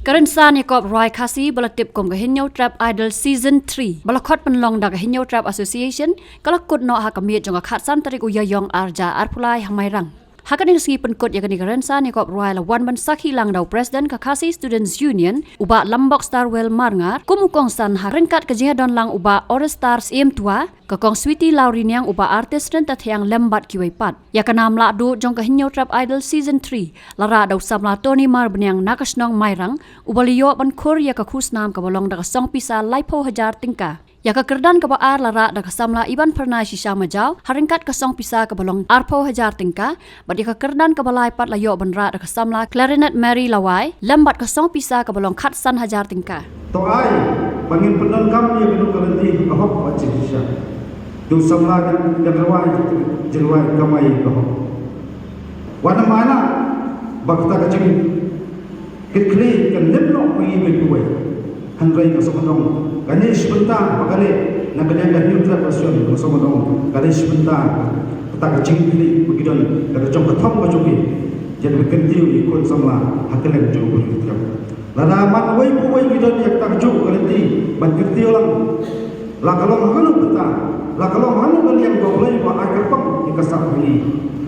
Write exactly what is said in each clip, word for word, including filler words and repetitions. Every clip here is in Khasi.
Ka rynsan ïakop rwai Khasi ba la tip kum ka Hynñiewtrep Idol Season three ba la khot pynlong da ka Hynñiewtrep Association ka la kut noh ha ka miet jong ka khatsan tarik u Ïaïong arhajar arphew lai ha Mairang. Ha kane ka sngi pynkut ïa kane ka rynsan ïakop rwai la wan ban sakhi lang da u President ka Khasi Students Union u Bah Lambok Starwell Marngar kum u kongsan ha ryngkat ka jingïadon lang u Bah Orestar Syiemtua, ka Kong Sweety Lawriniang, u Bah Artist Ryntathiang lem bad kiwei pat. Ïa ka nam lahduh jong ka Hynñiewtrep Idol Season three la rah da u samla Tony Marbaniang na ka shnong Mairang, uba la ïoh ban khur ïa ka khusnam kaba long da ka song pisa laiphew hajar tyngka. Ïa ka kyrdan kaba ar la rah da ka samla Iban Phyrnai Shisha Majaw ha ryngkat ka song pisa kaba long arphew hajar tyngka, bad ïa ka kyrdan kaba lai pat la ïoh ban rah da ka samla Clarinet Mary Lawai lem bad ka song pisa kaba long khatsan hajar tyngka. To ai ba ngin pyndonkam ïa kano ka lynti ka hok bad jingshisha. To samla kan rwai, jingrwai kamai ka hok. Wat nym ailad ba kata ka jing kitkhlieh kan lim noh ma ngi kiwei kiwei. Hynrei nga sngewthuh kane shi bynta ba ka leh na ka liang ka Hynñiewtrep Association, nga sngewthuh kane shi bynta kata ka jingkitkhlieh ba ki don da ka jong ka thong ka jong ki. Ïa ka kyntiew ïa ki khun samla ha ka liang jong ka Hynñiewtrep. Lada man uwei pa uwei ki don ïa kata ka jong ka lynti ban kyntiew lang. La ka long hangno kata, la ka long hangno ka liang ba U Blei ba ai kyrpang ïa ka sap ha ngi.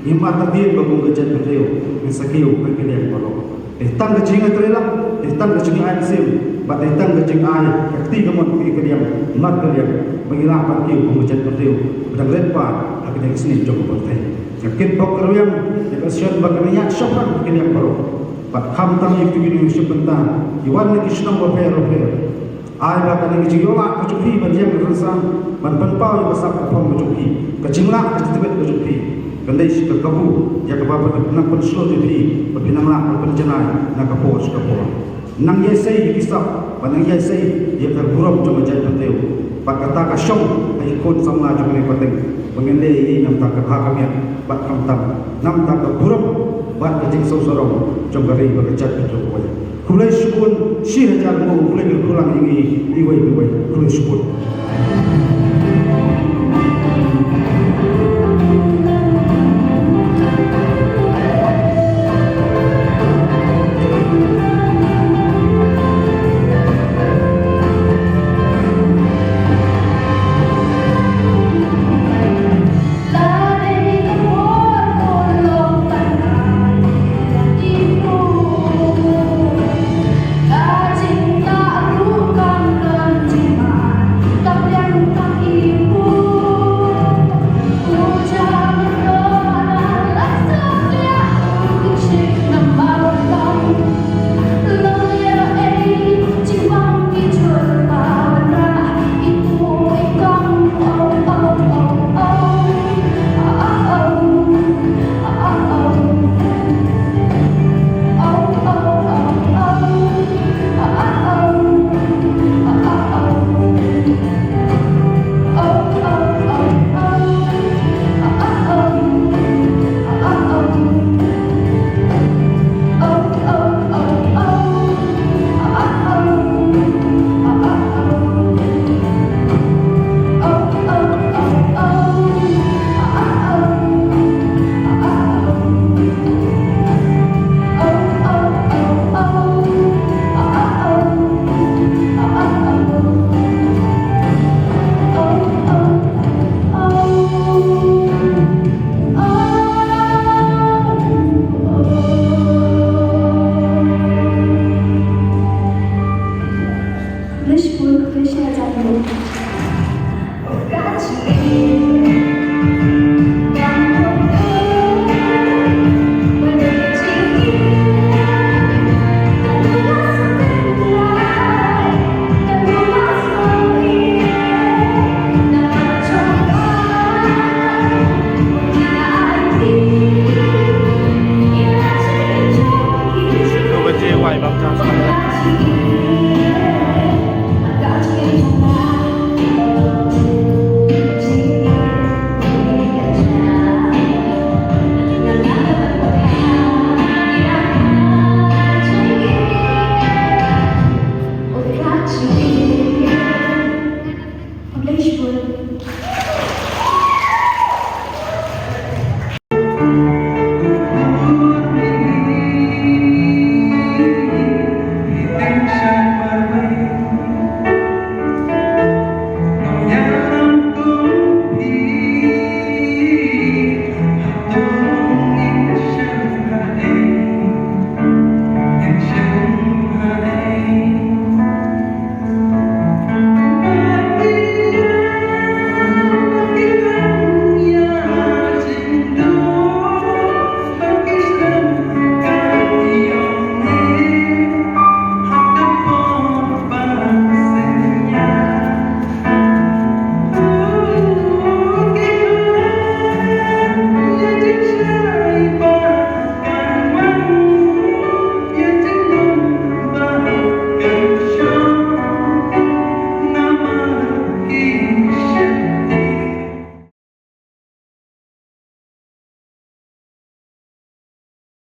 Ngi mat hadien ba kum ka jaitbynriew ngin sa kiew ha ka liang baroh. Dei tang ka jingïatreilang, dei tang ka jingai mynsiem, bad dei tang ka jingai ka kti kamon ka kti ka liang, mat ka liang, ba ngi lah ban kiew kum ka jaitbynriew ba dang rit pat ha kane ka sngi jong ka pyrthei. Nga kit bok kyrwiang ïa ka shnong ba ka ngi ïa shaphrang ha ka liang baroh. Bad khamtam ïa kito kine shi bynta ki wan na ki shnong bapher bapher. Ai ba kane ka jingïoh lah ka jong phi ban ïeng rynsan ban pynpaw ïa ka sap ka phong ka jong phi, ka jinglah ka jingtbit ka jong phi. Kan dei shi ka kabu ïa kaba phi nang pynshlur ïa phi ba phi nang lah ban pynjanai na ka por sha ka por. Nang ïaisei ïa ki sap bad nang ïaisei ïa ka burom jong ka jaitbynriew. Bad kata ka shong ha ki khun samla jong kane ka pateng ba ngin leh ïa i namar ka bha ka miat bad khamtam namar ka burom bad ka jingsngew sarong jong ka ri bad ka jaitbynriew kawei. Khublei shibun, shi hajar nguh khublei kyrkhu lang ïa ngi iwei pa iwei. Khublei shibun.